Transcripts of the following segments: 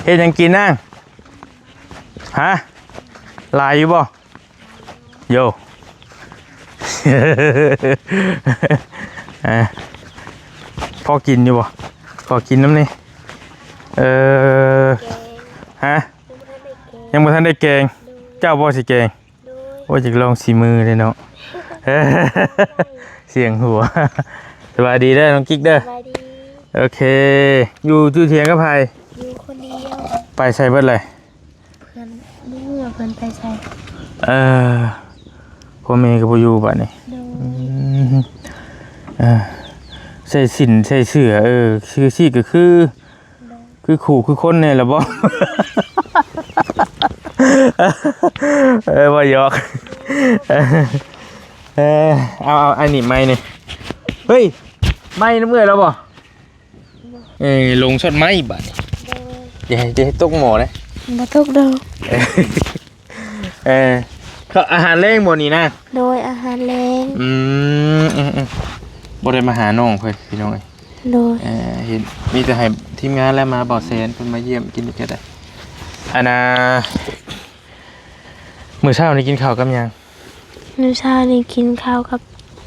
ເຮັດຫຍັງກິນນາງ? ຮະ? ຫຼາຍຢູ່ບໍ່? ໂຢ ອ່າ ພໍກິນຢູ່ບໍ່? ຂໍກິນນຳແດ່. ເອີ ແກງ ຮະ? ຍັງບໍ່ທັນໄດ້ແກງ ຍັງບໍ່ທັນໄດ້ແກງ. ໂດຍ ເຈົ້າບໍ່ຊິແກງ? ໂດຍ ໂອ້ຍ ຢາກລອງສີມືເດ້ເນາະ. ສຽງຫົວ. ສະບາຍດີເດີນ້ອງກິກເດີ. ສະບາຍດີ. ໂອເຄ ຢູ່ ຢູ່ຖຽງກັບໃຜ? ຢູ່ຄົນດຽວ. ໄປໃສເບິດເລີຍ? ເພື່ອນ ບໍ່ຮູ້ວ່າເພິ່ນໄປໃສ. ເອີ ພໍ່ແມ່ກໍບໍ່ຢູ່ບາດນີ້. ໂດຍ ອືມ ເອີ ໃສ່ສິ້ນໃສ່ເສື້ອ ເອີ ຄືຊິກໍຄື ໂດຍ ຄືຄູ່ຄືຄົນແດ່ລະບໍ? ເອີ ບໍ່ຢອກ. ເອີ ເອົາ ເອົາ ອັນນີ້ໄມ້ນີ້. ເຮີ້ຍ ໄມ້ນຳເອື້ອຍລາວບໍ? ເອີ ລົງຊອດໄມ້ບາດນີ້. ໂດຍ ຢ່າໃຫ້ ຢ່າໃຫ້ຕົກໝໍ້ເດ້. ບໍ່ຕົກດອກ. ເອີ ເອີ ເຂົ້າ ອາຫານແລງບໍ່ນີ້ນາ? ໂດຍ ອາຫານແລງ. ອືມ ອືມ ອືມ ບໍ່ໄດ້ມາຫານ້ອງເພິ່ນພີ່ນ້ອງເອີຍ. ໂດຍ ເອີ ເຫັນ ມີແຕ່ໃຫ້ທີມງານແລະມາ ບ່າວແສນເພິ່ນມາຢ້ຽມກິນນີ້ກໍໄດ້. ອັນນ່າ ມື້ເຊົ້ານີ້ກິນເຂົ້າກັບຫຍັງ? ມື້ເຊົ້ານີ້ກິນເຂົ້າກັບ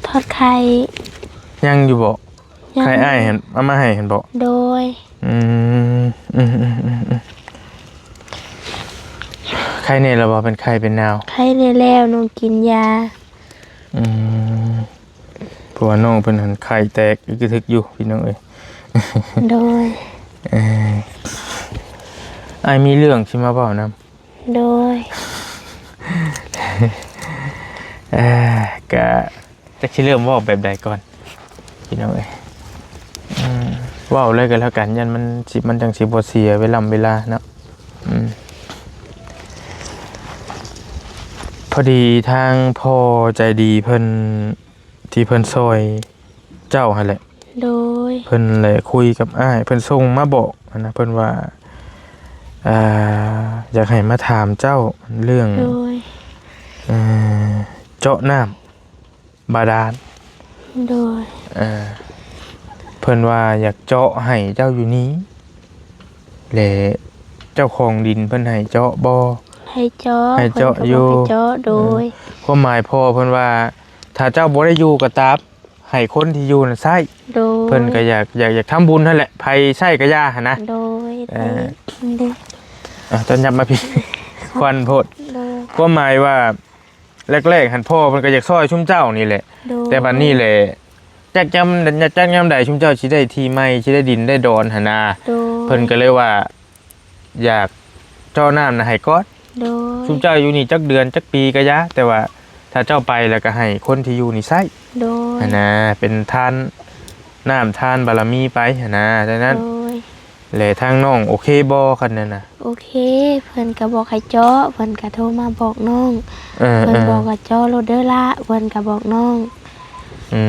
ທອດໄຂ່. ຍັງຢູ່ບໍ? ຍັງ. ໄຂ່ອ້າຍຫັ້ນເອົາມາໃຫ້ຫັ້ນບໍ? ໂດຍ ອືມ ອືມ ອືມ ອືມ ໄຄແນ່ລະບໍ່? ເປັນໄຂ້ເປັນໜາວ. ໄຄແນ່ແລ້ວ ນ້ອງກິນຢາ. ອືມ ເພາະວ່ານ້ອງເພິ່ນຫັ້ນໄຂ່ແຕກອຶກກະທຶກຢູ່ພີ່ນ້ອງເອີຍ. ໂດຍ ເອີ ອ້າຍມີເລື່ອງຊິມາເວົ້ານຳ. ໂດຍ ເອີ ກະຈັກຊິເລີ່ມເວົ້າແບບໃດກ່ອນພີ່ນ້ອງເອີຍ. ອືມ ເວົ້າເລີຍກໍແລ້ວກັນ ຢ້ານມັນຊິ ມັນຈັ່ງຊິບໍ່ເສຍເວລາ ເວລາເນາະ. ອືມ ພໍດີທາງພໍ່ໃຈດີເພິ່ນ ທີ່ເພິ່ນຊ່ອຍເຈົ້າຫັ້ນແຫຼະ. ໂດຍ ເພິ່ນແຫຼະຄຸຍກັບອ້າຍ ເພິ່ນສົ່ງມາບອກຫັ້ນນະ ເພິ່ນວ່າ ອ່າ ຢາກໃຫ້ມາຖາມເຈົ້າເລື່ອງ ໂດຍ ເອີ ເຈາະນ້ຳບາດານ. ໂດຍ ເອີ ເພິ່ນວ່າຢາກເຈາະໃຫ້ເຈົ້າຢູ່ນີ້ ແລະ ເຈົ້າຂອງດິນເພິ່ນໃຫ້ເຈາະບໍ່? ໃຫ້ເຈາະ ໃຫ້ເຈາະຢູ່ ເພິ່ນກໍບອກໃຫ້ເຈາະ. ໂດຍ ເອີ ຄວາມໝາຍພໍ່ເພິ່ນວ່າ ຖ້າເຈົ້າບໍ່ໄດ້ຢູ່ກໍຕາມ ໃຫ້ຄົນທີ່ຢູ່ນັ້ນໃຊ້. ໂດຍ ເພິ່ນກໍຢາກ ຢາກ ຢາກທຳບຸນຫັ້ນແຫຼະ ໃຜໃຊ້ກໍຢ່າຫັ້ນນະ. ໂດຍ ເອີ ໂດຍ ເອົາ ເຈົ້າຫຍັບມາພີ້ ຄວັນໂພດ. ໂດຍ ຄວາມໝາຍວ່າ ແລກໆຫັ້ນພໍ່ເພິ່ນກໍຢາກຊ່ອຍຊຸມເຈົ້ານີ້ແຫຼະ. ໂດຍ ແຕ່ບັດນີ້ແຫຼະ ຈັກຍາມ ຈັກຍາມໃດຊຸມເຈົ້າຊິໄດ້ທີ່ໃໝ່ ຊິໄດ້ດິນໄດ້ດອນຫັ້ນນາ. ໂດຍ ເພິ່ນກໍເລີຍວ່າ ຢາກເຈາະນ້ຳນະໃຫ້ກ່ອນ. ໂດຍ ຊຸມເຈົ້າຢູ່ນີ້ຈັກເດືອນຈັກປີກໍຢ່າ ແຕ່ວ່າຖ້າເຈົ້າໄປແລ້ວກໍໃຫ້ຄົນທີ່ຢູ່ນີ້ໃຊ້. ໂດຍ ຫັ້ນນາ ເປັນທານນ້ຳທານບາລະມີໄປຫັ້ນນາ. ດັ່ງນັ້ນ ໂດຍ ແລະ ທາງນ້ອງໂອເຄບໍ່ ຄັນນັ້ນນະ? ໂອເຄ ເພິ່ນກໍບອກໃຫ້ເຈາະ ເພິ່ນກໍໂທມາບອກນ້ອງ. ເອີ ເພິ່ນບອກວ່າເຈາະໂລດເດີລະ ເພິ່ນກໍບອກນ້ອງ. ອື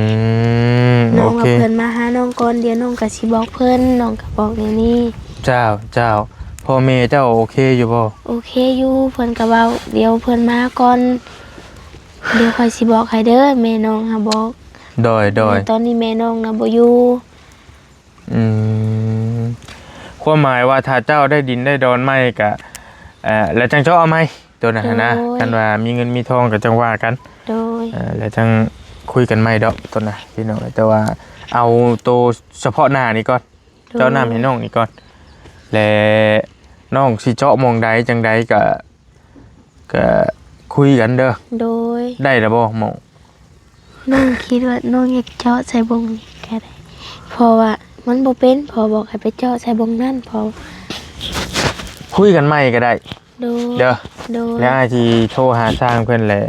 ມ ນ້ອງວ່າ ໂອເຄ ເພິ່ນມາຫານ້ອງກ່ອນ ດຽວນ້ອງກໍຊິບອກເພິ່ນ ນ້ອງກໍບອກແນວນີ້. ເຈົ້າ ເຈົ້າ ພໍ່ແມ່ເຈົ້າໂອເຄຢູ່ບໍ່? ໂອເຄຢູ່ ເພິ່ນກໍເວົ້າ ດຽວເພິ່ນມາກ່ອນ ດຽວຂ້ອຍຊິບອກໃຫ້ເດີ ແມ່ນ້ອງຫາບອກ. ໂດຍ ໂດຍ ແຕ່ຕອນນີ້ແມ່ນ້ອງນະບໍ່ຢູ່. ອືມ ຄວາມໝາຍວ່າຖ້າເຈົ້າໄດ້ດິນໄດ້ດອນໃໝ່ກະ ເອີ ແລ້ວຈັ່ງເຈາະເອົາໃໝ່ໂຕນັ້ນຫັ້ນນະ. ໂດຍ ຄັນວ່າມີເງິນມີທອງກໍຈັ່ງວ່າກັນ. ໂດຍ ເອີ ແລ້ວຈັ່ງຄຸຍກັນໃໝ່ດອກໂຕນະ ພີ່ນ້ອງ. ແຕ່ວ່າເອົາໂຕສະເພາະໜ້ານີ້ກ່ອນ. ໂດຍ ເຈາະນ້ຳໃຫ້ນ້ອງນີ້ກ່ອນ ແລະ ນ້ອງຊິເຈາະໝ່ອງໃດຈັ່ງໃດກໍ ກໍຄຸຍກັນເດີ. ໂດຍ ໄດ້ລະບໍ່ໝ່ອງ? ນ້ອງຄິດວ່ານ້ອງຢາກເຈາະໃສ່ບ່ອນນີ້ກໍໄດ້ ເພາະວ່າມັນບໍ່ເປັນ ພໍ່ບອກໃຫ້ໄປເຈາະໃສ່ບ່ອນນັ້ນ. ພໍ່ ຄຸຍກັນໃໝ່ກໍໄດ້. ໂດຍ ເດີ ໂດຍ ແລ້ວອ້າຍຊິໂທຫາຊ່າງເພິ່ນແຫຼະ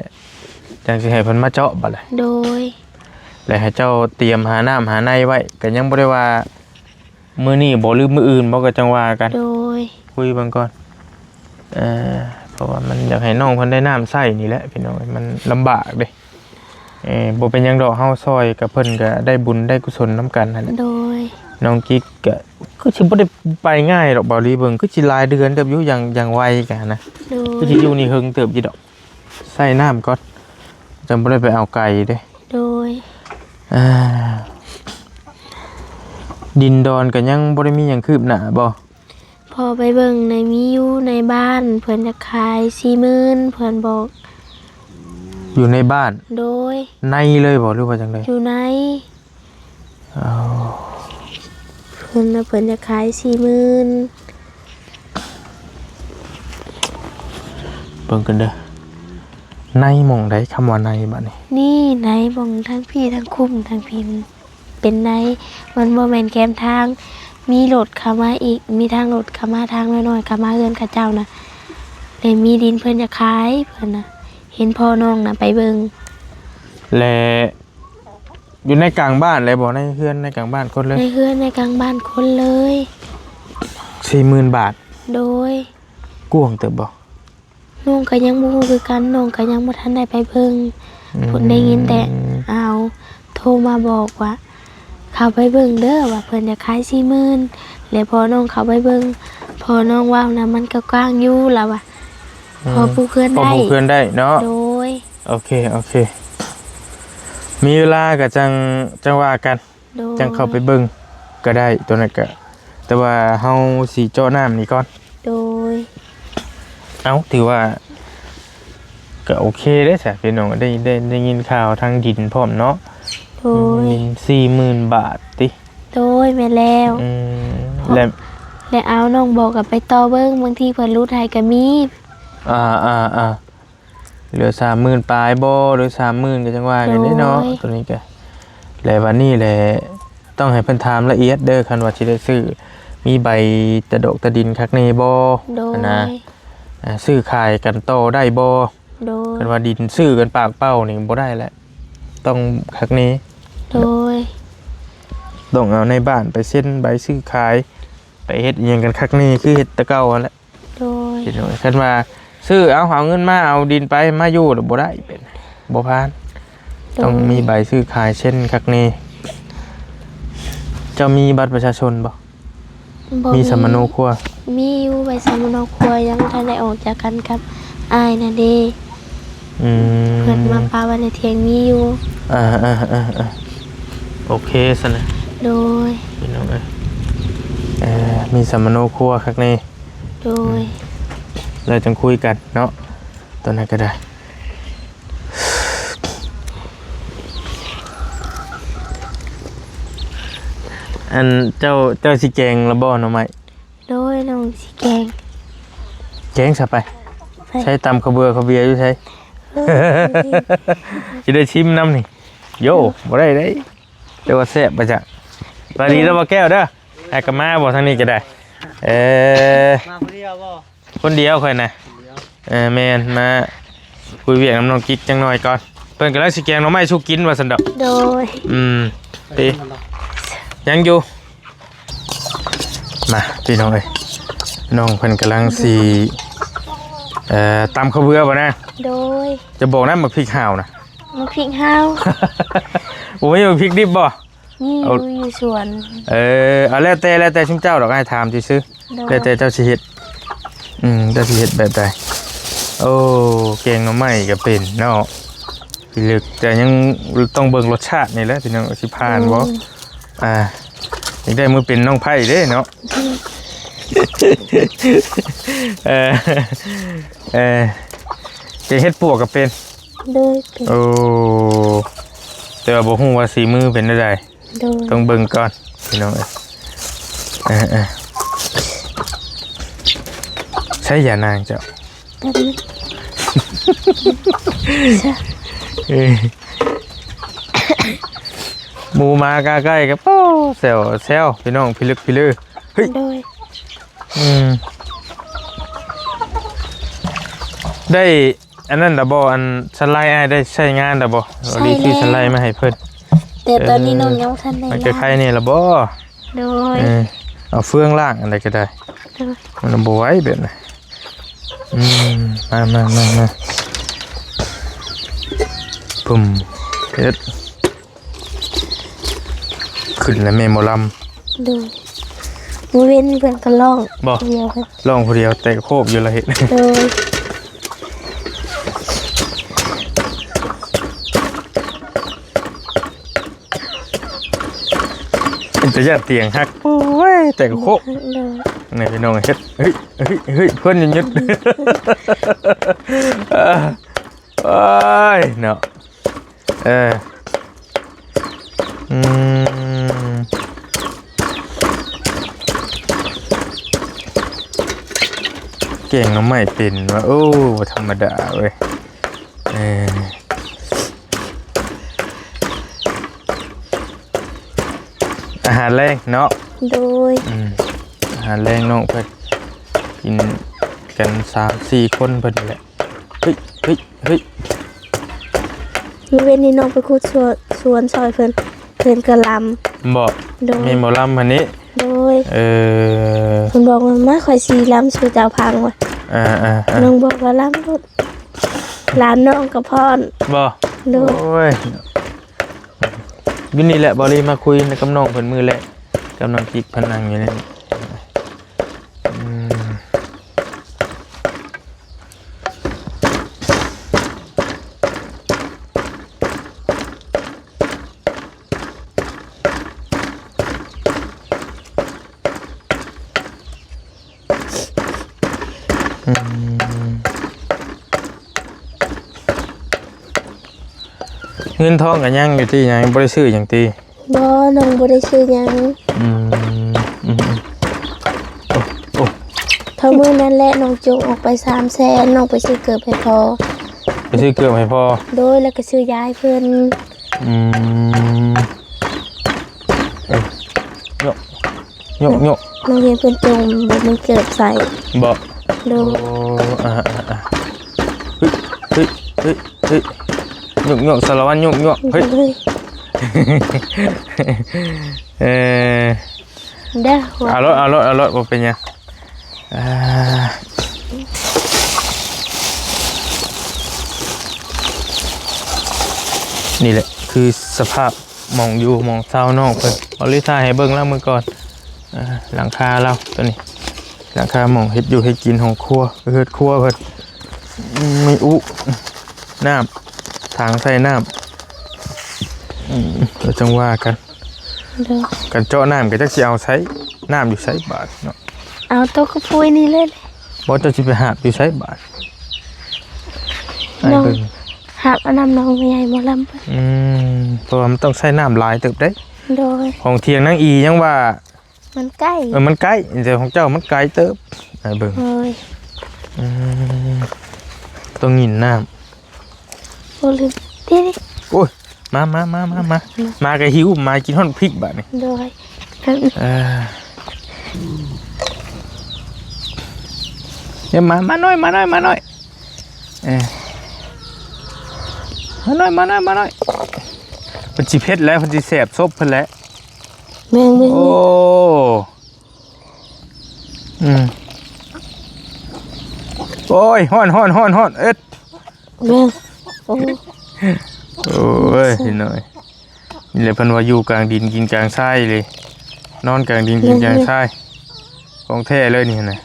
ຈັ່ງຊິໃຫ້ເພິ່ນມາເຈາະບັດລະ. ໂດຍ ແລ້ວໃຫ້ເຈົ້າຕຽມຫານ້ຳຫາໃນໄວ້ ກໍຍັງບໍ່ໄດ້ວ່າ ມື້ນີ້ບໍ່ ຫຼືມື້ອື່ນບໍ່ ກໍຈັ່ງວ່າກັນ. ໂດຍ ຄຸຍເບິ່ງກ່ອນ ເອີ ເພາະວ່າມັນຢາກໃຫ້ນ້ອງເພິ່ນໄດ້ນ້ຳໃຊ້ນີ້ແຫຼະພີ່ນ້ອງ ມັນລຳບາກເດ້. ເອີ ບໍ່ເປັນຫຍັງດອກ ເຮົາຊ່ອຍກັບເພິ່ນກໍໄດ້ບຸນໄດ້ກຸສົນນຳກັນຫັ້ນແຫຼະ. ໂດຍ ນ້ອງກິກກໍຄືຊິບໍ່ໄດ້ໄປງ່າຍດອກ ເບົາລີເບິ່ງຄືຊິຫຼາຍເດືອນເຕີບຢູ່ ຢ່າງ ຢ່າງໄວກະນະ. ໂດຍ ຄືຊິຢູ່ນີ້ເຫິງເຕີບຢູ່ດອກ. ໃສ່ນ້ຳກ່ອນ ຈັ່ງບໍ່ໄດ້ໄປເອົາໄກ່ເດ້. ໂດຍ ອ່າ ດິນດອນກໍຍັງບໍ່ໄດ້ມີຫຍັງຄືບໜ້າບໍ່? ເພ ພໍໄປເບິ່ງໃນ ມີຢູ່ໃນບ້ານ ເພິ່ນຈະຂາຍສີ່ໝື່ນ ເພິ່ນບອກ. ຢູ່ໃນບ້ານ? ໂດຍ. ໃນເລີຍບໍ່ ຫຼືວ່າຈັ່ງໃດ? ຢູ່ໃນ. ເອົາ ເພິ່ນນະ ເພິ່ນຈະຂາຍສີ່ໝື່ນ. ເບິ່ງກັນເດີ ໃນໝ່ອງໃດ? ຄຳວ່າໃນບາດນີ້ ນີ້ໃນໝ່ອງທາງພີ້ ທາງຄຸ້ມ ທາງພີ້ ມັນເປັນໃນ ມັນບໍ່ແມ່ນແຄມທາງ ມີລົດເຂົ້າມາອີກ ມີທາງລົດເຂົ້າມາ ທາງນ້ອຍໆ ເຂົ້າມາເຮືອນເຂົາເຈົ້ານະ ແລະ ມີດິນເພິ່ນຈະຂາຍ ເພິ່ນນະ ເຫັນພໍ່ນ້ອງນະໄປເບິ່ງ ແລະ ຢູ່ໃນກາງບ້ານເລີຍບໍ່? ໃນເຮືອນໃນກາງບ້ານຄົນເລີຍ? ໃນເຮືອນໃນກາງບ້ານຄົນເລີຍ. ສີ່ໝື່ນບາດ? ໂດຍ. ກວ້າງເຕີບບໍ່? ນ້ອງກໍຍັງບໍ່ຮູ້ຄືກັນ ນ້ອງກໍຍັງບໍ່ທັນໄດ້ໄປເບິ່ງ. ອືມ ເພິ່ນໄດ້ຍິນແຕ່ ອ້າວ ໂທມາບອກວ່າ ເຂົ້າໄປເບິ່ງເດີ ວ່າເພິ່ນຈະຂາຍສີ່ໝື່ນ ແລະ ພໍ່ນ້ອງເຂົ້າໄປເບິ່ງ ພໍ່ນ້ອງເວົ້ານະ ມັນກໍກວ້າງຢູ່ ລາວວ່າ ອືມ ພໍປູກເຮືອນໄດ້ ພໍປູກເຮືອນໄດ້ເນາະ. ໂດຍ. ໂອເຄ ໂອເຄ ມີເວລາກໍຈັ່ງ ຈັ່ງວ່າກັນ. ໂດຍ. ຈັ່ງເຂົ້າໄປເບິ່ງກໍໄດ້ ຕົວນັ້ນກະ ແຕ່ວ່າເຮົາຊິເຈາະນ້ຳນີ້ກ່ອນ. ໂດຍ. ເອົ້າ ຖືວ່າກໍໂອເຄເດ້ຊະ ພີ່ນ້ອງ ໄດ້ ໄດ້ ໄດ້ຍິນຂ່າວທາງດິນພ້ອມເນາະ. ໂດຍ. ອືມ ສີ່ໝື່ນບາດຕິ? ໂດຍ ແມ່ນແລ້ວ. ອືມ ແລ້ວ ແລ້ວ ເອົາ ນ້ອງບອກກໍໄປຕໍ່ເບິ່ງ ບາງທີເພິ່ນຫຼຸດໃຫ້ກໍມີ. ອ່າໆໆ ເຫຼືອສາມໝື່ນປາຍບໍ່ ຫຼືສາມໝື່ນ ກໍຈັ່ງວ່າກັນເດ້ເນາະ. ໂດຍ. ຕົວນີ້ກະ ແລະ ບາດນີ້ແຫຼະ ຕ້ອງໃຫ້ເພິ່ນຖາມລະອຽດເດີ ຄັນວ່າຊິໄດ້ຊື້ ມີໃບຕາດອກຕາດິນຄັກແນ່ບໍ່? ໂດຍ. ຫັ້ນນະ ຊື້ຂາຍກັນຕໍ່ໄດ້ບໍ່? ໂດຍ. ຄັນວ່າດິນຊື້ກັນປາກເປົ່ານີ້ບໍ່ໄດ້ແຫຼະ ຕ້ອງຄັກແນ່. ໂດຍ. ຕ້ອງເອົາໃນບ້ານໄປເຊັນໃບຊື້ຂາຍ ໄປເຮັດອີ່ຫຍັງກັນຄັກແນ່ ຄືເຮັດແຕ່ເກົ່າຫັ້ນແຫຼະ. ໂດຍ. ເຫັນບໍ່? ຄັນວ່າຊື້ ເອົາ ເອົາເງິນມາ ເອົາດິນໄປ ມາຢູ່ແລ້ວບໍ່ໄດ້ ເປັນ ບໍ່ຜ່ານ. ໂດຍ. ຕ້ອງມີໃບຊື້ຂາຍເຊັນຄັກແນ່. ເຈົ້າມີບັດປະຊາຊົນບໍ່? ບໍ່ມີ. ມີສຳມະໂນຄົວ? ມີຢູ່ ໃບສຳມະໂນຄົວ ຍັງບໍ່ທັນໄດ້ອອກຈາກກັນກັບອ້າຍນະເດ້. ອືມ ເພິ່ນມາປະໄວ້ໃນຖຽງ ມີຢູ່. ອ່າໆໆໆ ໂອເຄຊັ້ນນະ. ໂດຍ. ພີ່ນ້ອງເອີຍ ເອີ ມີສຳມະໂນຄົວຄັກແນ່. ໂດຍ. ອືມ ແລ້ວຈັ່ງຄຸຍກັນເນາະ ຕອນນັ້ນກໍໄດ້. ອັນ ເຈົ້າ ເຈົ້າຊິແກງລະບໍ່ໜໍ່ໄມ້? ໂດຍ ນ້ອງຊິແກງ. ແກງຊະໄປ. ໄປ. ໃຊ້ຕຳເຂົ້າເບືອເຂົ້າເບຍຢູ່ໃສ? ເອີ ຊິໄດ້ຊິມນຳນີ້. ໂຢ ບໍ່ໄດ້ເດ້. ແຕ່ວ່າແຊບປະຈັກ. ສະບາຍດີເດີບໍ່ແກ້ວເດີ. ໃຫ້ກັບມາບໍ່ທາງນີ້ກໍໄດ້. ເອີ ມາຄົນດຽວບໍ່? ຄົນດຽວຂ້ອຍນະ. ຄົນດຽວ. ເອີ ແມ່ນ ມາຄຸຍວຽກນຳນ້ອງກິກຈັກໜ່ອຍກ່ອນ. ເພິ່ນກຳລັງຊິແກງໜໍ່ໄມ້ສູ່ກິນວ່າຊັ້ນດອກ. ໂດຍ. ອືມ ຕິ ໄປນຳບໍ່? ຍັງຢູ່. ມາ ພີ່ນ້ອງເອີຍ ນ້ອງເພິ່ນກຳລັງຊິ ເອີ ຕຳເຂົ້າເບືອບໍ່ນະ? ໂດຍ. ຈະບອກນຳໝາກພິກຫາວນະ. ໝາກພິກຫາວ. ໂອ້ຍ ໝາກພິກດິບບໍ່? ມີ ເອົາ ຢູ່ ຢູ່ສວນ. ເອີ ເອົາ ແລ້ວແຕ່ ແລ້ວແຕ່ຊຸມເຈົ້າດອກ ອ້າຍຖາມຊື່ໆ. ໂດຍ. ແລ້ວແຕ່ເຈົ້າຊິເຮັດ. ອືມ ເຈົ້າຊິເຮັດແບບໃດ? ໂອ້ ແກງໜໍ່ໄມ້ກໍເປັນເນາະ ພິລຶກ ແຕ່ຍັງຕ້ອງເບິ່ງລົດຊາດນີ້ແຫຼະ ພີ່ນ້ອງ ຊິຜ່ານບໍ່. ໂດຍ. ອ່າ ຢາກໄດ້ມືເປັນນ້ອງໄພ້ເດ້ເນາະ. ເອີ ເອີ ແກງເຫັດປວກກໍເປັນ. ໂດຍ ເປັນ. ໂອ້ ແຕ່ວ່າບໍ່ຮູ້ວ່າສີມືເປັນແນວໃດ. ໂດຍ. ຕ້ອງເບິ່ງກ່ອນ ພີ່ນ້ອງເອີຍ. ເອີ ເອີ ໃຊ້ຢານາງເຈົ້າ. ເອີ ໝູໝາກາໄກ່ກໍ ໂອ້ ແຊວ ແຊວ ພີ່ນ້ອງ ພິລຶກພິລື. ເຮີ້ຍ. ໂດຍ. ອືມ ໄດ້ ອັນນັ້ນລະບໍ່? ອັນສະໄລອ້າຍໄດ້ໃຊ້ງານລະບໍ່? ໃຊ້ແລ້ວ. ເອົາລິດຊື້ສະໄລມາໃຫ້ເພິ່ນ. ແຕ່ຕອນນີ້ ເອີ ນ້ອງຍັງບໍ່ທັນໄດ້ ມັນກໍໄຄແນ່ລະບໍ່? ໂດຍ. ເອີ ເອົາເຟືອງລ້າງອັນໃດກໍໄດ້. ໂດຍ. ມັນບໍ່ໄຫວແບບນັ້ນ. ອືມ ມາ ມາ ມາ ມາ ປຶ້ມ ເຮັດ. ຂຶ້ນແລ້ວແມ່ໝໍລຳ. ໂດຍ. ມື້ເວັນເພິ່ນກໍຮ້ອງ ບໍ່? ຜູ້ດຽວເພິ່ນ ຮ້ອງຜູ້ດຽວ ແຕ່ໂຄບຢູ່ລະເຮັດ. ໂດຍ. ເປັນຕາຢ້ານຕຽງຫັກ. ໂອ້ຍ ແຕ່ງໂຄະ ໂດຍ ນີ້ພີ່ນ້ອງເຮັດ ເຮີ້ຍ ເຮີ້ຍ ເຮີ້ຍ ເພື່ອນຫຍຸດ ເອີ ໂອ້ຍເນາະ ເອີ ອືມ ແກງໜໍ່ໄມ້ເປັນວ່າ ໂອ້ ບໍ່ທຳມະດາເວີຍ ເອີ ອາຫານແລງເນາະ ໂດຍ ອືມ ອາຫານແລງນ້ອງເພິ່ນ ກິນກັນສາມສີ່ຄົນເພິ່ນນີ້ແຫຼະ ເຮີ້ຍ ເຮີ້ຍ ເຮີ້ຍ ມື້ເວັນນີ້ນ້ອງໄປຂຸດສວນ ສວນຊ່ອຍເພິ່ນ ເພິ່ນກໍລຳ ບໍ່ ໂດຍ ແມ່ນບໍ່ລຳຫັ້ນນີ້ ໂດຍ ເອີ ເພິ່ນບອກວ່າ ມາ ຂ້ອຍຊິລຳສູ່ເຈົ້າຟັງວ່າ ອ່າໆໆ ນ້ອງບອກວ່າລຳໂລດ ຫຼານນ້ອງກໍພ້ອມ ບໍ່ ໂດຍ ໂອ້ຍ ຢູ່ນີ້ແຫຼະ ບໍ່ລີມາຄຸຍກັບນ້ອງເພິ່ນມື້ແລກ ກັບນ້ອງຈິກເພິ່ນນັ່ງຢູ່ນີ້ ອືມ ອືມ ເງິນທອງກໍຍັງຢູ່ຕິ ຍັງບໍ່ໄດ້ຊື້ຫຍັງຕິ? ບໍ່ ນ້ອງບໍ່ໄດ້ຊື້ຫຍັງ ອືມ ອືມ ໂອ້ ໂອ້ ເທົ່າມື້ນັ້ນແຫຼະ ນ້ອງຈົ່ງອອກໄປສາມແສນ ນ້ອງໄປຊື້ເກີບໃຫ້ພໍ່ ໄປຊື້ເກີບໃຫ້ພໍ່ ໂດຍ ແລ້ວກໍຊື້ຢາໃຫ້ເພິ່ນ ອືມ ເອີ ໂຍກ ໂຍກ ໂຍກ ນ້ອງເຫັນເພິ່ນຈົ່ງ ບໍ່ມີເກີບໃສ່ ບໍ່ ໂດຍ ໂອ້ ອ່າໆໆ ເຮີ້ຍ ເຮີ້ຍ ເຮີ້ຍ ໂຍກ ໂຍກ ສາລະວັນ ໂຍກ ໂຍກ ເຮີ້ຍ ເອີ ເດີ ເອົາໂລດ ເອົາໂລດ ເອົາໂລດ ບໍ່ເປັນຫຍັງ ອ່າ ນີ້ແຫຼະ ຄືສະພາບ ໝ່ອງຢູ່ໝ່ອງເຊົານ້ອງເພິ່ນ ເອົາລິຖ່າຍໃຫ້ເບິ່ງລາວມື້ກ່ອນ ເອີ ຫຼັງຄາລາວໂຕນີ້ ຫຼັງຄາໝ່ອງເຮັດຢູ່ເຮັດກິນ ຫ້ອງຄົວ ເຮືອນຄົວເພິ່ນ ມີອຸ ນ້ຳ ຖັງໃສ່ນ້ຳ ອືມ ກໍຈັ່ງວ່າກັນ ໂດຍ ຄັນເຈາະນ້ຳກໍຈັກຊິເອົາໃສ ນ້ຳຢູ່ໃສບາດເນາະ ເອົາໂຕກະປຸຍນີ້ເລີຍ ບໍ່ ເຈົ້າຊິໄປຫາບຢູ່ໃສບາດ ໃຫ້ເບິ່ງ ຫາບເອົານ້ຳໜອງແມ່ໃຫຍ່ໝໍລຳ ອືມ ເພາະວ່າມັນຕ້ອງໃຊ້ນ້ຳຫຼາຍເຕີບເດ້ ໂດຍ ຂອງຖຽງນາງອີຍັງວ່າ ມັນໃກ້ ເອີ ມັນໃກ້ ແຕ່ຂອງເຈົ້າມັນໄກເຕີບ ໃຫ້ເບິ່ງ ໂດຍ ອືມ ຕ້ອງຫຍິນນ້ຳ ບໍ່ລືມ ນີ້ ໂອ້ຍ ມາ ມາ ມາ ມາ ມາ ມາກໍຫິວ ມາກິນຮອດພິກບາດນີ້ ໂດຍ ເອີ ເອີ ມາ ມາໜ້ອຍ ມາໜ້ອຍ ມາໜ້ອຍ ເອີ ມາໜ້ອຍ ມາໜ້ອຍ ມາໜ້ອຍ ເພິ່ນຊິເຜັດແລ້ວ ເພິ່ນຊິແສບສົບເພິ່ນແລ້ວ ແມ່ນໆ ໂອ້ ອືມ ໂອ້ຍ ຮ້ອນ ຮ້ອນ ຮ້ອນ ຮ້ອນ ເອັດ ແມ່ນ ໂອ້ ໂອ້ຍ ພີ່ນ້ອງ ນີ້ແຫຼະເພິ່ນວ່າຢູ່ກາງດິນກິນກາງຊາຍເລີຍ ນອນກາງດິນກິນກາງຊາຍ ຂອງແທ້ເລີຍນີ້ນະ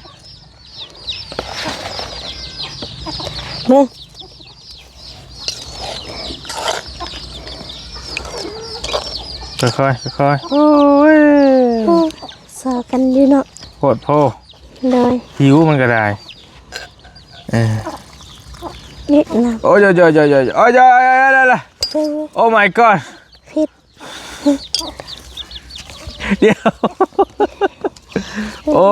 ແມ່ນ ຄ່ອຍໆ ຄ່ອຍໆ ໂອ້ຍ ຊອກກັນຢູ່ເນາະ ໂພດໂພ ໂດຍ ຫິວມັນກໍໄດ້ ເອີ ນີ້ນະ ໂອ້ຍ ໂອ້ຍ ໂອ້ຍ ໂອ້ຍ ໂອ້ຍ ໂອ້ຍ ໂອ້ຍ ໂອ້ຍ ໂອ້ my god ຜິດ ດຽວ ໂອ້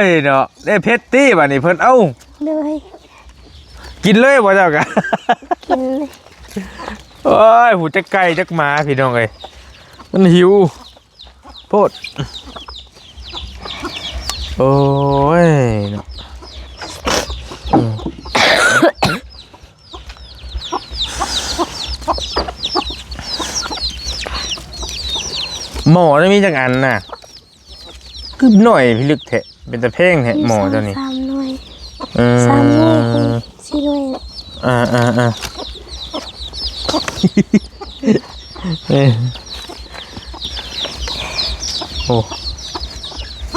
ຍເນາະ ໄດ້ເຜັດຕິບາດນີ້ເພິ່ນ ເອົ້າ ໂດຍ ກິນເລີຍບໍ່ເຈົ້າກະ ກິນເລີຍ ໂອ້ຍ ຫູຈັກໄກ່ຈັກໝາ ພີ່ນ້ອງເອີຍ ມັນຫິວ ໂພດ ໂອ້ຍ ເນາະ ອືມ ໝໍ້ນີ້ມີຈັກອັນນະ? ຄືໜ້ອຍພິລຶກແທ້ ເປັນຕາແພງແທ້ ມີ ໝໍ້ເຈົ້ານີ້ ສາມໜ່ວຍ ເອີ ສາມໜ່ວຍ ເອີ ສີ່ໜ່ວຍ ອ່າໆໆ ເອີ ໂອ້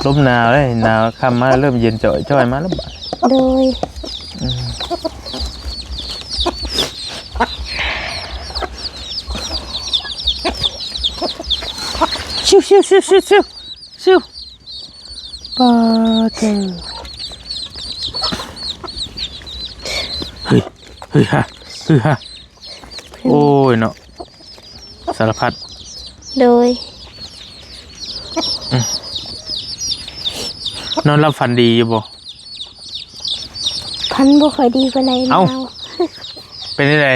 ລົມໜາວເດ້ ໜາວຄ່ຳມາເລີ່ມເຢັນຈ່ອຍໆມາແລ້ວບາດ ໂດຍ ອືມ ຊິວໆໆໆ ຊິວ ຊິວ ປາເຕີ ເຮີຍ ເຮີຍຮາ ເຮີຍຮາ ໂອ້ຍເນາະ ສາລະພັດ ໂດຍ ອືມ ນອນຫຼັບຝັນດີຢູ່ບໍ່? ຝັນບໍ່ຄ່ອຍດີປານໃດ ເອົ້າ ໜາວ ເປັນຈັ່ງໃດ?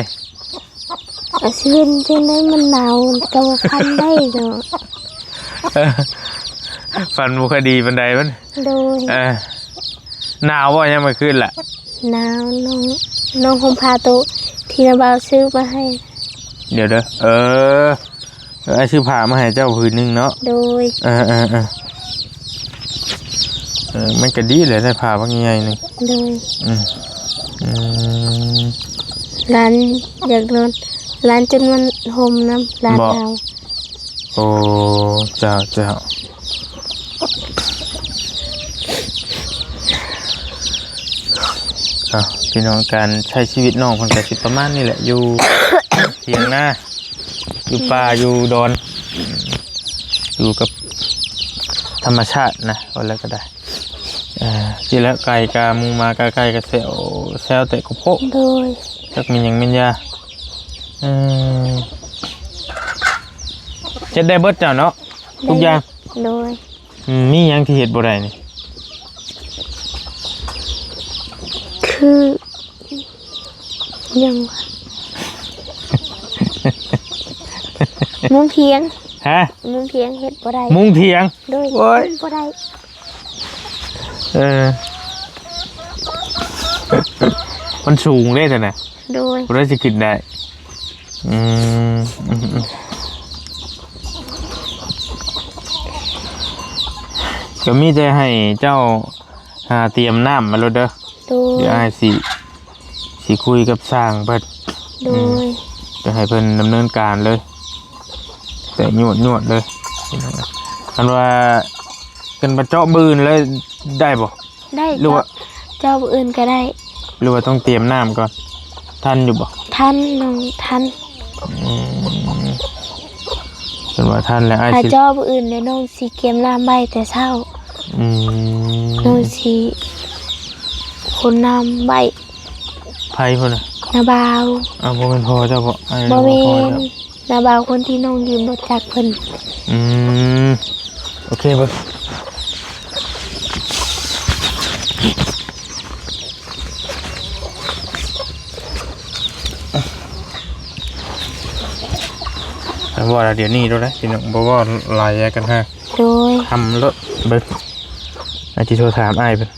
ອາ ຊິເປັນຈັ່ງໃດ ມັນໜາວ ກໍບໍ່ຝັນໄດ້ເນາະ ເອີ ຝັນບໍ່ຄ່ອຍດີປານໃດມັນ ໂດຍ ເອີ ໜາວບໍ່ຍາມກາງຄືນລະ? ໜາວ ນ້ອງ ນ້ອງຫົ່ມຜ້າໂຕທີ່ນ້າບ່າວຊື້ມາໃຫ້ ດຽວເດີ ເອີ ເອີ ອ້າຍຊື້ຜ້າມາໃຫ້ເຈົ້າຜືນໜຶ່ງເນາະ ໂດຍ ເອີໆໆ ເອີ ມັນກໍດີແຫຼະ ໄດ້ຜ້າບັກໃຫຍ່ໜຶ່ງ ໂດຍ ອືມ ອືມ ຫຼານຢາກນອນ ຫຼານຈົນມັນຫົ່ມນຳ ຫຼານເຮົາ ໂອ້ ເຈົ້າ ເຈົ້າ ເອົ້າ ພີ່ນ້ອງ ການໃຊ້ຊີວິດນ້ອງເພິ່ນກໍຊິປະມານນີ້ແຫຼະ ຢູ່ ຖຽງນາ ຢູ່ປ່າ ຢູ່ດອນ ຢູ່ກັບທຳມະຊາດນະ ວ່າແລ້ວກໍໄດ້ ເອີ ຊິແລ້ວ ໄກ່ກະ ໝູໝາກະ ໄກ່ກະແຊວ ແຊວແຕ່ກະໂພະ ໂດຍ ຈັກແມ່ນຫຍັງແມ່ນຢາ ເອີ ເຮັດໄດ້ເບິດເຈົ້າເນາະ ທຸກຢ່າງ ໂດຍ ອືມ ມີຫຍັງທີ່ເຮັດບໍ່ໄດ້ນີ້? ຄືຫຍັງວະ? ມຸງຖຽງ ຮະ? ມຸງຖຽງເຮັດບໍ່ໄດ້ ມຸງຖຽງ ໂດຍ ໂອ້ຍ ເຮັດບໍ່ໄດ້ ເອີ ມັນສູງເດ້ຊັ້ນນະ ໂດຍ ຜູ້ໃດຊິຂຶ້ນໄດ້? ອືມ ອືມ ອືມ ກໍມີແຕ່ໃຫ້ເຈົ້າ ຫາຕຽມນ້ຳມາໂລດເດີ ໂດຍ ດຽວອ້າຍຊິ ຊິຄຸຍກັບຊ່າງເພິ່ນ ໂດຍ ອືມ ຈະໃຫ້ເພິ່ນດຳເນີນການເລີຍ ແຕ່ຍວດໆເລີຍ ຄັນວ່າ ຄັນວ່າເຈາະມື້ອື່ນເລີຍໄດ້ບໍ່? ໄດ້ ຫຼືວ່າ ເຈາະ ເຈາະມື້ອື່ນກໍໄດ້ ຫຼືວ່າຕ້ອງຕຽມນ້ຳກ່ອນ? ທັນຢູ່ບໍ່? ທັນ ນ້ອງທັນ ອືມ ຄັນວ່າທັນແລ້ວ ອ້າຍ ຖ້າຊິ ເຈາະມື້ອື່ນແລ້ວ ນ້ອງຊິກຽມນ້ຳໄວ້ແຕ່ເຊົ້າ ອືມ ນ້ອງຊິຂົນນ້ຳໄວ້ ໃຜພຸ້ນນະ? ນ້າບ່າວ ອ້າວ ບໍ່ແມ່ນພໍ່ເຈົ້າບໍ? ອ້າຍ ບໍ່ແມ່ນ ນ້າບ່າວຄົນທີ່ນ້ອງຢືມລົດຈັກເພິ່ນ ອືມ ໂອເຄເບິ່ງ ເວົ້າດຽວນີ້ໂລດເດ້ ພີ່ນ້ອງ ບໍ່ເວົ້າຫຼາຍຢ່າກັນຫາ ໂດຍ ທຳໂລດ ເບິ່ງ ອາດຊິໂທຖາມອ້າຍເພິ່ນ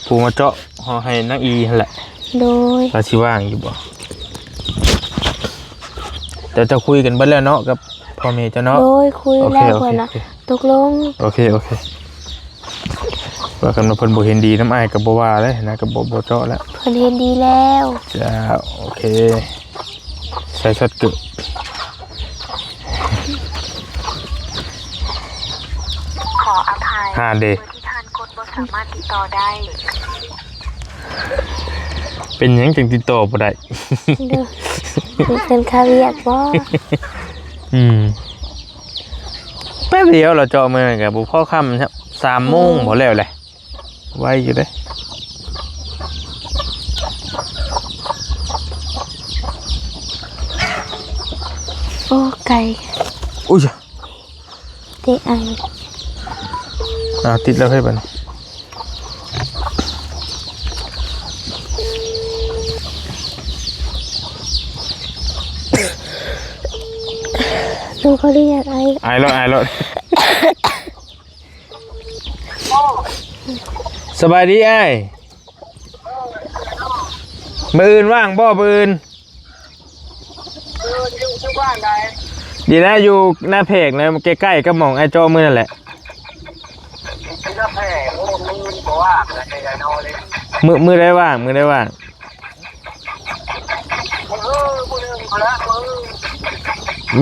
ຜູ້ມາເຈາະ ເຮົາໃຫ້ນາງອີຫັ້ນແຫຼະ ໂດຍ ວ່າຊິວ່າງຢູ່ບໍ່? ແຕ່ເຈົ້າຄຸຍກັນເບິດແລ້ວເນາະ ກັບພໍ່ແມ່ເຈົ້າເນາະ? ໂດຍ ຄຸຍແລ້ວ ໂອເຄ ເພິ່ນນະ ໂອເຄ ຕົກລົງ ໂອເຄ ໂອເຄ ວ່າກັນວ່າເພິ່ນບໍ່ເຫັນດີນຳອ້າຍກໍບໍ່ວ່າເດ້ນະ ກໍບໍ່ ບໍ່ເຈາະແລ້ວ ເພິ່ນເຫັນດີແລ້ວ ເຈົ້າ ໂອເຄ ໃສ່ຊັດເກີບ ຂໍອະໄພ ຫາເດ ເບີທີ່ທ່ານກົດບໍ່ສາມາດຕິດຕໍ່ໄດ້ ເປັນຫຍັງຈຶ່ງຕິດຕໍ່ບໍ່ໄດ້? ເປັນຄາວຽກບໍ່? ອືມ ແປັບດຽວລະເຈາະ ມື້ນັ້ນກໍບໍ່ພໍຄ່ຳ ສາມໂມງ ໂອ້ ບໍ່ແລ້ວແຫຼະ ໄວຢູ່ເດ້ ໂອ້ ໄກ ອຸ້ຍ ເຕະໄອ ອ່າ ຕິດແລ້ວເຮີ້ຍ ບັດນີ້ ນ້ອງຂໍອະນຸຍາດໄອ ໄອໂລດ ໄອໂລດ ສະບາຍດີອ້າຍ ມື້ອື່ນວ່າງບໍ່? ມື້ອື່ນ ຢູ່ ຢູ່ບ້ານໃດ? ນີ້ນະ ຢູ່ນາແພກນະ ໃກ້ໆກັບໝ່ອງອ້າຍເຈາະມື້ນັ້ນແຫຼະ ນາແພກ ໂອ້ ມື້ອື່ນບໍ່ວ່າງ ມື້ ມື້ໃດວ່າງ? ມື້ໃດວ່າງ? ມື້ຮື ມື້ຮືພຸ້ນລະ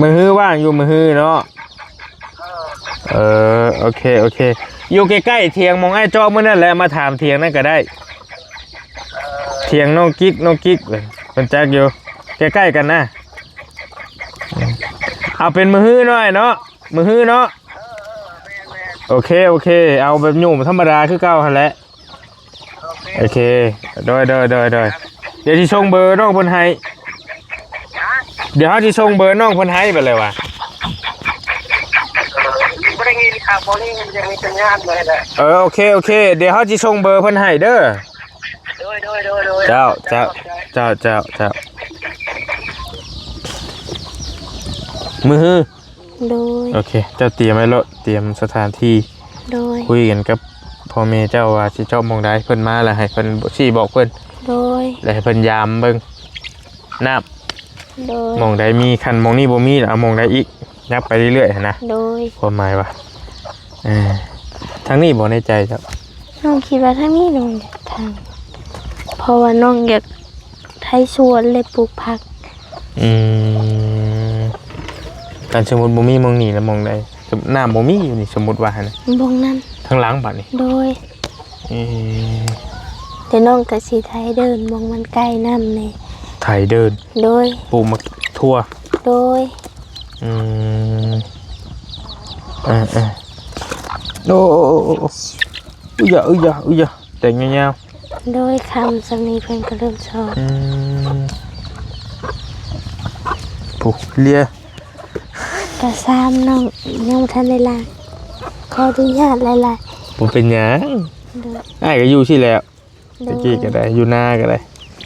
ມື້ຮື ມື້ຮືວ່າງຢູ່ ມື້ຮືເນາະ ເອີ ເອີ ໂອເຄ ໂອເຄ ຢູ່ໃກ້ໆຖຽງໝ່ອງອ້າຍເຈາະມື້ນັ້ນແຫຼະ ມາຖາມຖຽງນັ້ນກໍໄດ້ ຖຽງນ້ອງກິກ ນ້ອງກິກ ເພິ່ນຈັກຢູ່ ໃກ້ໆກັນນະ ເອົາເປັນມື້ຮືເນາະ ອ້າຍເນາະ ມື້ຮືເນາະ ເອີ ເອີ ແມ່ນໆ ໂອເຄ ໂອເຄ ເອົາແບບຫຍຸ້ມທຳມະດາຄືເກົ່າຫັ້ນແຫຼະ. ໂອເຄ ໂອເຄ ໂດຍ ໂດຍ ໂດຍ ໂດຍ. ດຽວຊິສົ່ງເບີນ້ອງເພິ່ນໃຫ້. ດຽວເຮົາຊິສົ່ງເບີນ້ອງເພິ່ນໃຫ້ ບາດແລ້ວວ່າ. ບໍ່ໄດ້ຍິນ ບໍ່ໄດ້ຍິນ ຍັງມີສັນຍານບໍ່ໄດ້. ເອີ ໂອເຄ ໂອເຄ ດຽວເຮົາຊິສົ່ງເບີເພິ່ນໃຫ້ເດີ. ໂດຍ ໂດຍ ໂດຍ ໂດຍ. ເຈົ້າ ເຈົ້າ ເຈົ້າ ເຈົ້າ ເຈົ້າ. ມື້ຮື ໂດຍ ໂອເຄ ເຈົ້າຕຽມໄວ້ໂລດ ຕຽມສະຖານທີ່ ໂດຍ ຄຸຍກັນກັບພໍ່ແມ່ເຈົ້າວ່າຊິເຈາະໝ່ອງໃດ ເພິ່ນມາແລ້ວໃຫ້ເພິ່ນຊີ້ບອກເພິ່ນ. ໂດຍ ແລ້ວໃຫ້ເພິ່ນຢາມເບິ່ງນ້ຳ. ໂດຍ ໝ່ອງໃດມີ ຄັນໝ່ອງນີ້ບໍ່ມີ ເອົາໝ່ອງໃດອີກ ຍັບໄປເລື້ອຍໆຫັ້ນນະ. ໂດຍ ຄວາມໝາຍວ່າ ເອີ ທາງນີ້ບໍ່ ໃນໃຈເຈົ້າ? ນ້ອງຄິດວ່າທາງນີ້ ນ້ອງຢາກທາງ ເພາະວ່ານ້ອງຢາກໄຖສວນ ແລະ ປູກຜັກ. ອືມ ຄັນສົມມຸດບໍ່ມີໝ່ອງນີ້ລະໝ່ອງໃດ? ນ້ຳບໍ່ມີຢູ່ນີ້ ສົມມຸດວ່າຫັ້ນນະ ບ່ອນນັ້ນ ທາງຫຼັງບາດນີ້. ໂດຍ ເອີ ແຕ່ນ້ອງກະຊິໄຖເດີ່ນ ໝ່ອງມັນໃກ້ນ້ຳແດ່ ໄຖເດີ່ນ. ໂດຍ ປູກໝາກຖົ່ວ. ໂດຍ ອືມ ເອີໆ ໂອ້ ອຸຍຢາ ອຸຍຢາ ອຸຍຢາ ແຕກຍາວໆ. ໂດຍ ຄ່ຳສ່ຳນີ້ເພິ່ນກໍເລີ່ມຊອກ. ອືມ ຜູ້ເລຍ ກະຊາມນ້ອງຍັງບໍ່ທັນໄດ້ລ້າງ ຂໍອະນຸຍາດຫຼາຍໆ. ບໍ່ເປັນຫຍັງ. ໂດຍ ອ້າຍກໍຢູ່ຊີ້ແຫຼະ. ໂດຍ ແຕ່ກີ້ກໍໄດ້ ຢູ່ນາກໍໄດ້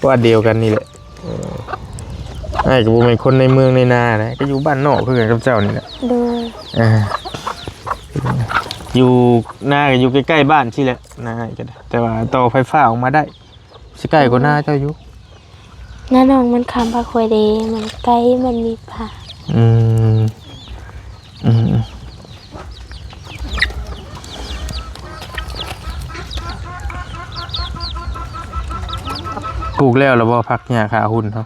ບ້ານດຽວກັນນີ້ແຫຼະ. ເອີ ອ້າຍກໍບໍ່ແມ່ນຄົນໃນເມືອງໃນນານະ ກໍຢູ່ບ້ານນອກຄືກັນກັບເຈົ້ານີ້ແຫຼະ. ໂດຍ ອ່າ ຢູ່ນາກໍຢູ່ໃກ້ໆບ້ານຊີ້ແຫຼະ ນາອ້າຍກໍໄດ້ ແຕ່ວ່າຕໍ່ໄຟຟ້າອອກມາໄດ້. ຊິໃກ້ກວ່ານາເຈົ້າຢູ່. ນານ້ອງມັນຂ້າມພາກຫ້ວຍເດ້ ມັນໄກ ມັນມີປ່າ. ອືມ ອືມ ປູກແລ້ວລະບໍ່ ຜັກຫຍ້າຂາຫຸ່ນເຮົາ?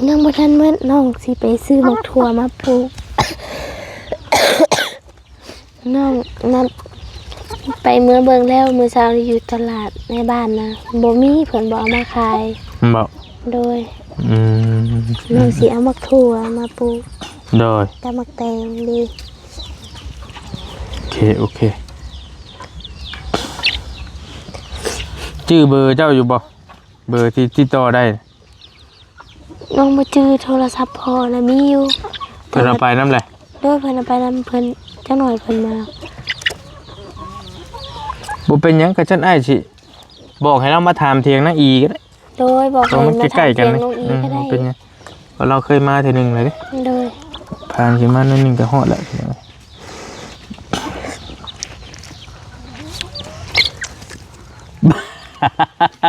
ຍັງບໍ່ທັນໝົດ ນ້ອງຊິໄປຊື້ໝາກຖົ່ວມາປູກ. ນ້ອງນັດໄປເມືອເບິ່ງແລ້ວ ມື້ເຊົ້ານີ້ຢູ່ຕະຫຼາດໃນບ້ານນະ ບໍ່ມີ ເພິ່ນບໍ່ເອົາມາຂາຍ. ບໍ່? ໂດຍ. ອືມ ນ້ອງຊິເອົາໝາກຖົ່ວມາປູກ. ໂດຍ. ກັບໝາກແຕງເດ້. ໂອເຄ ໂອເຄ. ຈື່ເບີເຈົ້າຢູ່ບໍ່? ເບີທີ່ຕິດຕໍ່ໄດ້. ນ້ອງບໍ່ຈື່ ໂທລະສັບພໍ່ນະມີຢູ່. ເພິ່ນເອົາໄປນຳແຫຼະ. ໂດຍ ເພິ່ນເອົາໄປນຳເພິ່ນ ຈັກໜ້ອຍເພິ່ນມາ. ບໍ່ເປັນຫຍັງ ກະຊັ້ນອ້າຍຊິບອກໃຫ້ລາວມາຖາມຖຽງນາງອີກໍໄດ້. ໂດຍ ບອກໃຫ້ມາຖາມຖຽງນ້ອງອີກໍໄດ້. ອືມ ບໍ່ເປັນຫຍັງ ເພາະລາວເຄີຍມາເທື່ອໜຶ່ງແລ້ວເດ້. ໂດຍ. ຜ່ານຂຶ້ນມາໜ້ອຍໜຶ່ງກໍຮອດແລ້ວ.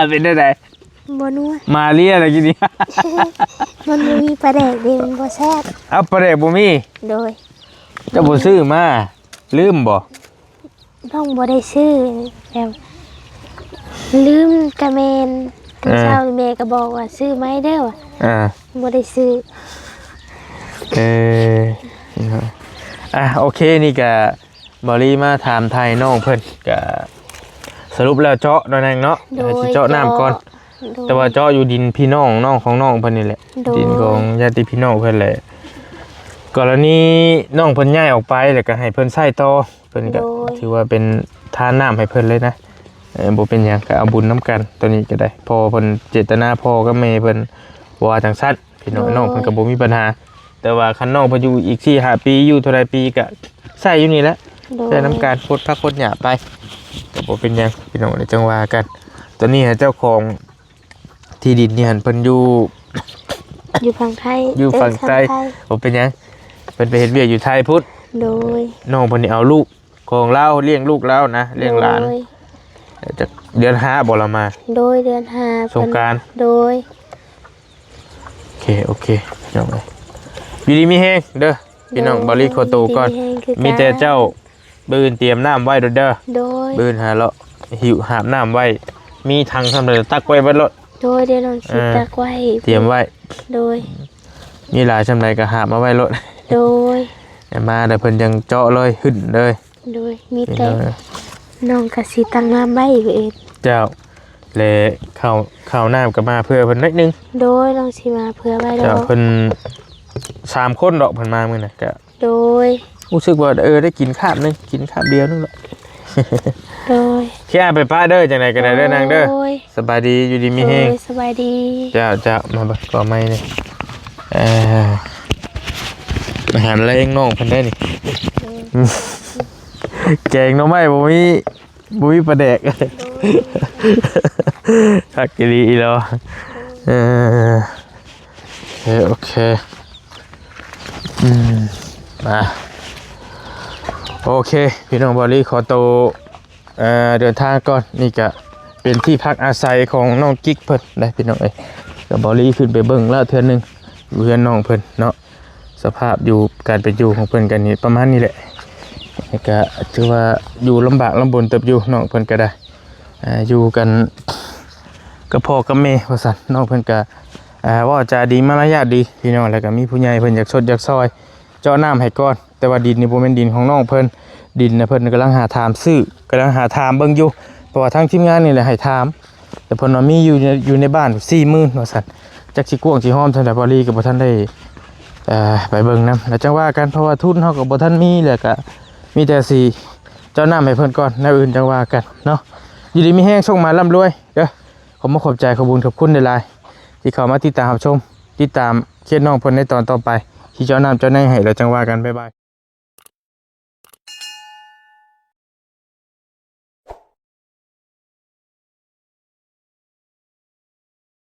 ເປັນແນວໃດ? ບໍ່ນົວ. ມາເລຍລະກິນນີ້ ມັນບໍ່ມີປາແດກເດ້ ມັນບໍ່ແຊບ. ເອົາ ປາແດກບໍ່ມີ? ໂດຍ. ເຈົ້າບໍ່ຊື້ມາ ລືມບໍ່? ນ້ອງບໍ່ໄດ້ຊື້ ແບບລືມກະແມ່ນ. ເອີ ມື້ເຊົ້ານີ້ແມ່ກໍບອກວ່າຊື້ໃໝ່ເດີວ່າ. ອ່າ ບໍ່ໄດ້ຊື້. ເອີ ອ່າ ໂອເຄ ນີ້ກະ ບ່າວລີມາຖາມໄຖ່ນ້ອງເພິ່ນ ກະສະຫຼຸບແລ້ວເຈາະໜ້ອຍໜຶ່ງເນາະ. ໂດຍ. ຊິເຈາະນ້ຳກ່ອນ. ໂດຍ. ແຕ່ວ່າເຈາະຢູ່ດິນພີ່ນ້ອງ ນ້ອງຂອງນ້ອງເພິ່ນນີ້ແຫຼະ. ໂດຍ. ດິນຂອງຍາດຕິພີ່ນ້ອງເພິ່ນແຫຼະ. ກໍລະນີນ້ອງເພິ່ນຍ້າຍອອກໄປ ແລ້ວກໍໃຫ້ເພິ່ນໃຊ້ຕໍ່ ເພິ່ນກໍ ໂດຍ ຖືວ່າເປັນທານນ້ຳໃຫ້ເພິ່ນເລີຍນະ. ເອີ ບໍ່ເປັນຫຍັງ ກໍເອົາບຸນນຳກັນ ໂຕນີ້ກໍໄດ້. ພໍ່ເພິ່ນ ເຈດຕະນາພໍ່ກັບແມ່ເພິ່ນວ່າຈັ່ງຊັ້ນ. ພີ່ນ້ອງ ໂດຍ ນ້ອງເພິ່ນກໍບໍ່ມີບັນຫາ ແຕ່ວ່າຄັນນ້ອງເພິ່ນຢູ່ອີກສີ່ຫ້າປີ ຢູ່ເທົ່າໃດປີກໍໃຊ້ຢູ່ນີ້ແຫຼະ. ໂດຍ. ໃຊ້ນຳກັນ ພົດຜັກພົດຫຍ້າໄປ ກໍບໍ່ເປັນຫຍັງພີ່ນ້ອງ ດຽວຈັ່ງວ່າກັນ. ຕອນນີ້ເຈົ້າຂອງທີ່ດິນນີ້ຫັ້ນເພິ່ນຢູ່ ຢູ່ຝັ່ງໄທ ຢູ່ຝັ່ງໄທ. ເອີ ບໍ່ເປັນຫຍັງ ເພິ່ນໄປເຮັດວຽກຢູ່ໄທພຸ້ນ. ໂດຍ. ນ້ອງເພິ່ນນີ້ເອົາລູກ ຂອງລາວ ລ້ຽງລູກລາວນະ ລ້ຽງຫຼານ. ໂດຍ. ເດືອນຫ້າບໍ່ລາວມາ? ໂດຍ ເດືອນຫ້າ ສົງການ. ໂດຍ. ໂອເຄ ໂອເຄ ພີ່ນ້ອງເອີຍ ຢູ່ດີມີແຮງເດີພີ່ນ້ອງ. ໂດຍ. ບ່າວລີຂໍໂຕກ່ອນ ຢູ່ດີມີແຮງຄືກັນ. ມີແຕ່ເຈົ້າ ມື້ອື່ນຕຽມນ້ຳໄວ້ໂລດເດີ. ໂດຍ. ມື້ອື່ນຫາເລາະຫິ້ວຫາບນ້ຳໄວ້ ມີຖັງສ່ຳໃດຕັກໄວ້ເບິດໂລດ. ໂດຍ ດຽວນ້ອງຊິ ອ່າ ຕັກໄວ້ ຕຽມໄວ້. ໂດຍ. ມີຫຼາຍສ່ຳໃດກໍຫາບມາໄວ້ໂລດ. ໂດຍ. ມາແລ້ວເພິ່ນຈັ່ງເຈາະເລີຍ ຫຶ້ນເລີຍ. ໂດຍ. ມີແຕ່ ພີ່ນ້ອງເອີຍ ນ້ອງກໍຊິຕັກນ້ຳໄວ້ເອງ. ເຈົ້າ ແລະ ເຂົ້າ ເຂົ້ານ້ຳກໍມາເຜື່ອເພິ່ນໜ້ອຍໜຶ່ງ. ໂດຍ. ນ້ອງຊິມາເຜື່ອໄວ້ດອກ. ເຈົ້າ ເພິ່ນສາມຄົນດອກ ເພິ່ນມາມື້ນັ້ນກະ. ໂດຍ. ຮູ້ສຶກວ່າ ເອີ ໄດ້ກິນຄາບໜຶ່ງ ກິນຄາບດຽວໜຶ່ງແຫຼະ. ໂດຍ ທີ່ອ້າຍໄປປະເດີ ຈັ່ງໃດກໍໄດ້ເດີນາງເດີ. ໂດຍ ສະບາຍດີ ຢູ່ດີມີແຮງ. ໂດຍ ສະບາຍດີ. ເຈົ້າ ເຈົ້າ ມາເບິ່ງກໍໄມ້ນີ້ ເອີ ອາຫານແລງນ້ອງເພິ່ນໄດ້ນີ້. ໂດຍ ແກງໜໍ່ໄມ້ບໍ່ມີ ບໍ່ມີປາແດກ. ໂດຍ ຄັກອີ່ຫຼີອີ່ຫຼໍ. ເອີ ເອີ ໂອເຄ ອືມ ອ່າ ໂອເຄ ພີ່ນ້ອງ ບ່າວລີຂໍໂຕ ເອີ ເດີນທາງກ່ອນ. ນີ້ກະເປັນທີ່ພັກອາໄສຂອງນ້ອງກິກເພິ່ນໄດ໋ ພີ່ນ້ອງເອີຍ. ກະບ່າວລີຂຶ້ນໄປເບິ່ງລະເທື່ອໜຶ່ງ ຢູ່ເຮືອນນ້ອງເພິ່ນເນາະ. ສະພາບຢູ່ ການເປັນຢູ່ຂອງເພິ່ນກະນີ້ປະມານນີ້ແຫຼະ. ແລ້ວກະຖືວ່າຢູ່ລຳບາກລຳບົນເຕີບຢູ່ ນ້ອງເພິ່ນກະໄດ້ ອ່າ ຢູ່ກັນກັບພໍ່ກັບແມ່ວ່າຊັ້ນ. ນ້ອງເພິ່ນກະ ອ່າ ເວົ້າຈາດີ ມາລະຍາດດີ ພີ່ນ້ອງ. ແລ້ວກະມີຜູ້ໃຫຍ່ເພິ່ນຢາກຊົດຢາກຊ່ອຍ ເຈາະນ້ຳໃຫ້ກ່ອນ. ແຕ່ວ່າດິນນີ້ບໍ່ແມ່ນດິນຂອງນ້ອງເພິ່ນ ດິນນະເພິ່ນກຳລັງຫາຖາມຊື້ ກຳລັງຫາຖາມເບິ່ງຢູ່. ເພາະວ່າທາງທີມງານນີ້ແຫຼະໃຫ້ຖາມ ແຕ່ເພິ່ນວ່າມີຢູ່ ຢູ່ໃນບ້ານສີ່ໝື່ນວ່າຊັ້ນ. ຈັກຊິກວ້າງຊິຫອມສ່ຳໃດ ບ່າວລີກໍບໍ່ທັນໄດ້ ເອີ ໄປເບິ່ງນຳ ແລ້ວຈັ່ງວ່າກັນ. ເພາະວ່າທຶນເຮົາກໍບໍ່ທັນມີ ແລ້ວກໍມີແຕ່ຊິເຈາະນ້ຳໃຫ້ເພິ່ນກ່ອນ ແນວອື່ນຈັ່ງວ່າກັນເນາະ. ຢູ່ດີມີແຮງ ໂຊກໝານລ່ຳລວຍເດີ. ຂໍຂອບໃຈ ຂອບບຸນຂອບຄຸນຫຼາຍໆ ທີ່ເຂົ້າມາຕິດຕາມຮັບຊົມ ຕິດຕາມເຄສນ້ອງເພິ່ນໃນຕອນຕໍ່ໄປ ທີ່ເຈາະນ້ຳເຈາະໃນໃຫ້. ແລ້ວຈັ່ງວ່າກັນ ບາຍບາຍ.